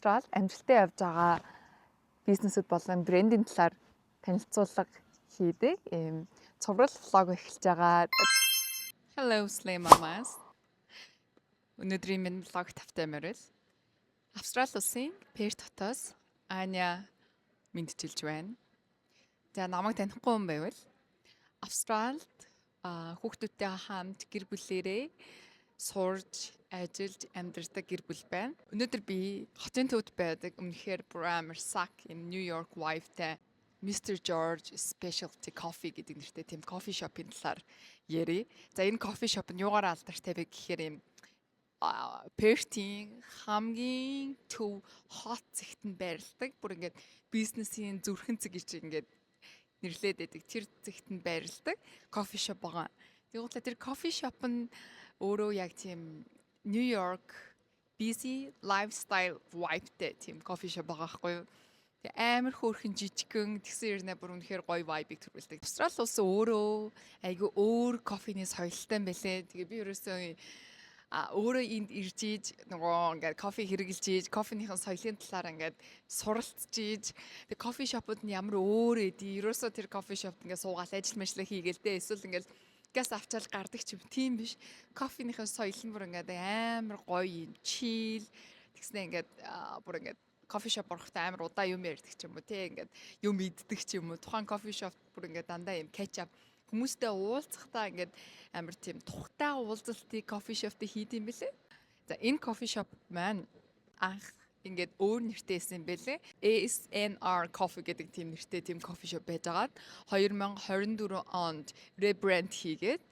Австралид амжилттай явж байгаа бизнесүүд болон брендийн талаар танилцуулга хийдэг ийм цуврал vlog эхэлж байгаа. Hello, Slay Mamas. Өнөөдрийн минь vlog тавтай морил. Австрали улсын Перт хотоос Аня мэндчилж байна. За, намайг танихгүй юм байвал Австралид хүүхдүүдтэй хамт гэр бүлээрээ сурж, ажиллаж, амьдардаг гэр бүл байна. Өнөөдөр би хотын төвд байдаг, үнэхээр бүр амар сак юм New York vibe-тай Mr. George Specialty Coffee гэдэг нэртэй тийм coffee shop-ын талаар ярья. За, энэ coffee shop нь юугаар алдартай вэ гэхээр юм Пертийн хамгийн төв hot цэгт нь байрладаг. Бүр ингээд бизнесийн зүрхэн цэг гэж ингээд нэрлээд байдаг. Тэр цэгт нь байрладаг coffee shop байгаа. Тэгвэл тэр coffee shop нь өөрөө яг тийм New York busy lifestyle vibe-тэй тийм coffee shop байгаа байхгүй юу? Тэгээ амар хөөрхөн, жижигхэн тэгсэн хэрнээ бүр үнэхээр гоё vibe-ыг төрүүлдэг. Австрали улс өөрөө айгүй өөр кофений соёлтой юм бэлээ. Тэгээ би ерөөсөө өөрөө энд ирж ийж, нөгөө ингээд кофе хэрэглэж ийж, кофенийхэн соёлын талаар ингээд суралцж ийж, тэг coffee shop-ууд нь ямар өөр эдий. Ерөөсөө тэр coffee shop-д ингээд суугаал ажил мэжлээ хийгээл дээ. Эсвэл ингээд газ авчаал гардаг ч юм, тийм биш. Кофенийхэн соёл нь бүр ингээд амар гоё юм chill. Тэгснэ ингээд бүр ингээд coffee shop орохдоо амар удаа юм ярьдаг ч юм уу те, ингээд юм иддэг ч юм уу. Тухайн coffee shop бүр ингээд дандаа юм catch up, хүмүүстэй уулзахдаа ингээд амар тийм тухтай уулзалтыг coffee shop дээр хийд юм бэлээ. За, энэ coffee shop маань анх ингээд өөр нэртэй байсан юм бэлээ. ASNR Coffee гэдэг тийм нэртэй тийм coffee shop байжгаад 2024 онд rebrand хийгээд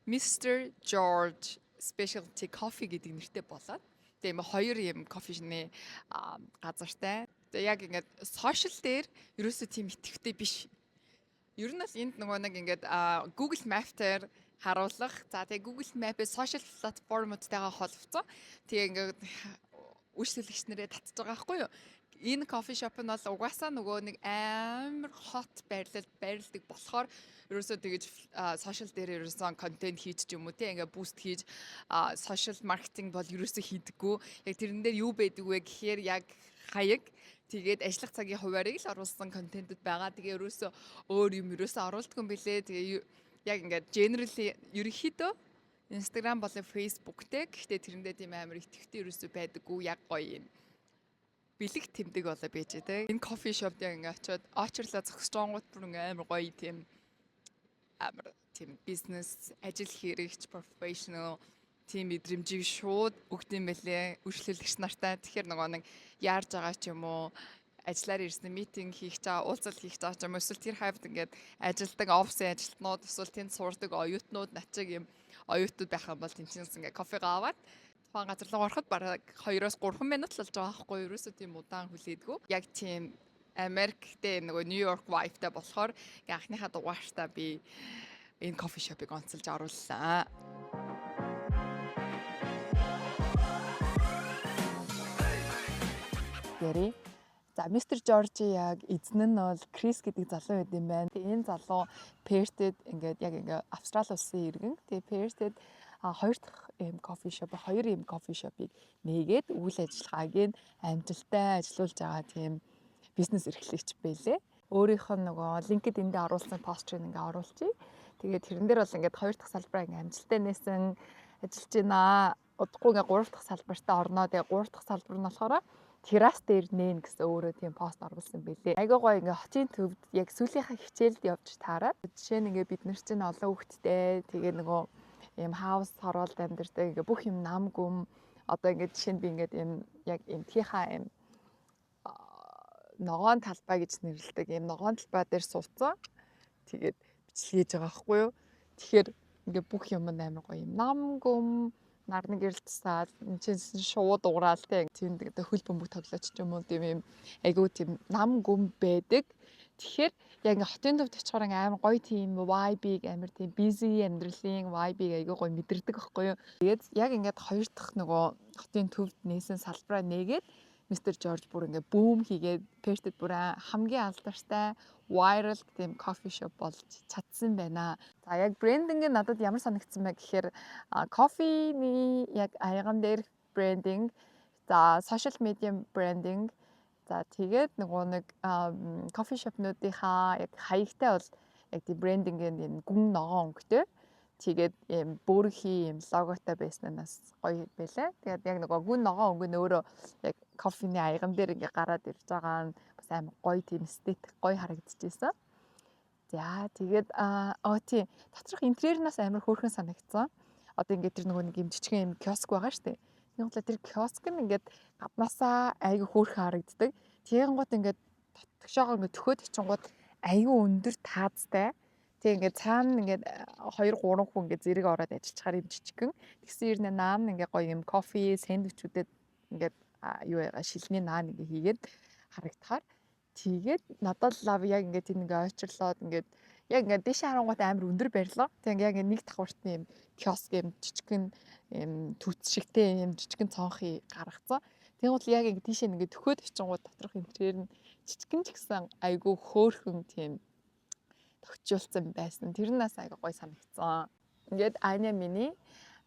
Mr. George Specialty Coffee гэдэг нэртэй болоод тийм хоёр юм кофений газартай. Тэгээ яг ингээд social дээр ерөөсөө тийм идэвхтэй биш. Ер нь бол энд нөгөө нэг ингээд Google Map дээр харуулах. За, тэгээ Google Map-ээ social платформудтайгаа холбоцсон. Тэгээ ингээд үйлчлэгч нарээ татж байгаа байхгүй юу? Энэ coffee shop нь бол угаасаа нөгөө нэг амар hot байрлал байрладаг болохоор ерөөсөө тэгэж social дээр ерөөсөө контент хийж ч юм уу те, ингээ boost хийж, social marketing бол ерөөсөө хийдэггүй. Яг тэрэн дээр юу байдаг вэ гэхээр яг хаяг, тэгээд ажиллах цагийн хуваарийг л оруулсан контентууд байгаа. Тэгээ ерөөсөө өөр юм ерөөсөө оруулдаггүй юм билээ. Тэгээ яг ингээд generally ерөнхийдөө Instagram болон Facebook те, гэхдээ тэрэндээ тийм амар идэвхтэй ерөөсөө байдаггүй, яг гоё юм бэлэг тэмдэг болоо байж те. Энэ coffee shop яг ингээ очиод очрлоо зогсож жонгууд бүр ингээ амар гоё, тийм амар тийм бизнес ажил хэрэгч professional тийм мэдрэмжийг шууд өгд юм бэлээ үйлчлэгч нартай. Тэгэхээр нөгөө нэг яарж байгаа ч юм уу, ажиллаар ирсэн, meeting хийх чаа, уулзалт хийх чаа ч юм уу, эсвэл тэр хавьд ингээд ажилдаг офисын ажилтнууд, эсвэл тэнд сурдаг оюутнууд, начиг юм оюутнууд байх юм бол тэнцэнс ингээд кофегаа аваад тухайн газар руу ороход бараг 2-оос 3 минут л болж байгаа байхгүй юу? Ерөөсөө тийм удаан хүлээдгүү. Яг тийм Америктэй нөгөө Нью Йорк vibe-тай болохоор анхныхаа дугаартаа би энэ coffee shop-ыг онцолж орууллаа. Ярий. За, Мистер Жоржи яг эзэн нь бол Крис гэдэг залуу байд юм байна. Тэгээ энэ залуу Пертэд ингээд яг ингээ Австрали улсын иргэн. Тэгээ Пертэд хоёр дахь ийм coffee shop, хоёр ийм coffee shop-ыг нээгээд үйл ажиллагааг нь амжилттай ажилуулж байгаа тийм бизнес эрхлэгч байлээ. Өөрийнх нь нөгөө LinkedIn дээр оруулсан постыг ингээ оруулчихъя. Тэгээд тэрэн дээр бол ингээд хоёр дахь салбараа ингээ амжилттай нээсэн, ажиллаж байна. Удахгүй ингээ гурав дахь салбартаа орноо. Тэгээ гурав дахь салбар нь болохоор террас дээр нээн гэсэн өөрөө тийм пост оруулсан бэлээ. Айгуу гоё, ингээ хотын төвд яг сүүлийнхаа хичээлд явж таарад. Жишээ нь ингээ бид нар чинь олон хүүхэдтэй, тэгээ нөгөө ийм house хороолд амьдардаг, ингээ бүх юм нам гүм. Одоо ингээ жишээ нь би ингээд ийм яг эмтгийнхаа ийм ногоон талбай гэж нэрлэдэг ийм ногоон талбай дээр суудсан. Тэгээд бичлэг хийж байгаа байхгүй юу? Тэгэхээр ингээ бүх юм амар гоё юм нам гүм, нарны гэрэл тусаад энэ чинь шууд уграал те, тэнд одоо хөл бөмбөг тоглооч ч юм уу, тийм юм айгуу тийм нам гүм байдаг. Тэгэхээр яг ингээ хотын төвд очихоор ингээ амар гоё тийм vibe-ыг, амар тийм busy амьдралын vibe-ыг айгуу гоё мэдэрдэг байхгүй юу? Тэгээд яг ингээд хоёр дахь нөгөө хотын төвд нээсэн салбараа нээгээд Мистер Жорж бүр ингээ boom хийгээд Пертэд бүр хамгийн алдартай viral тийм coffee shop болж чадсан байна. За, яг брендинг нь надад ямар санагдсан бэ гэхээр кофений яг аяган дээр брендинг. За, social media branding. За, тэгээд нөгөө нэг coffee shop нуудынхаа яг хаягтай бол яг тийм branding ийн юм гүн ногоон өнгөтэй. Тэгээд ийм бөөрөнхий юм логотой байснаас гоё байлаа. Тэгээд яг нөгөө гүн ногоон өнгө нь өөрөө яг кофений аяган дээр ингээ гараад ирж байгаа нь бас амар гоё, тийм эстетик гоё харагдчихсэн. За, тэгээд аа тийм, доторх интерьер нас амар хөөрхөн санагдсан. Одоо ингээд тэр нөгөө нэг юм жижигхэн юм киоск байгаа шүү дээ. Тэгвэл тэр киоск нь ингээд гаднаасаа айгүй хөөрхөн харагддаг. Тэгэнгүүт ингээд дотгошоогоо ингээд төхөөд очингууд айгүй өндөр таазтай. Тэг ингээд цаана ингээд 2 3 хүн ингээд зэрэг ороод ажиллachаар юм жижигхэн. Тэгсэн ирнэ наан ингээд гоё юм кофе, сэндвичүүдэд ингээд юу яага шилний наан ингээд хийгээд харагдахаар. Тэгээд надад лав яг ингээд тийм ингээд ойчрлоод, ингээд яг ингээд дээшээ харангуут амар өндөр барилга. Тэг ингээд яг нэг давхартны юм киоск, юм жижигхэн юм түүц шигтэй юм жижигхэн цонхыг гаргацсан. Тэгвэл яг ингээд тийшээ ингээд төхөөд очингууд доторх интерьер нь жижигхэн ч гэсэн айгүй хөөрхөн тийм тохижуулсан байсан. Тэр нь бас айгүй гоё санагдсан. Ингээд Аня миний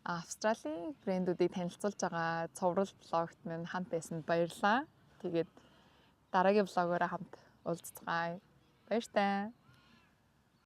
Австралийн брэндүүдийг танилцуулж байгаа цуврал vlog т минь хамт байсанд баярлалаа. Тэгээд дараагийн vlog оороо хамт уулзцгаая. Баяртай.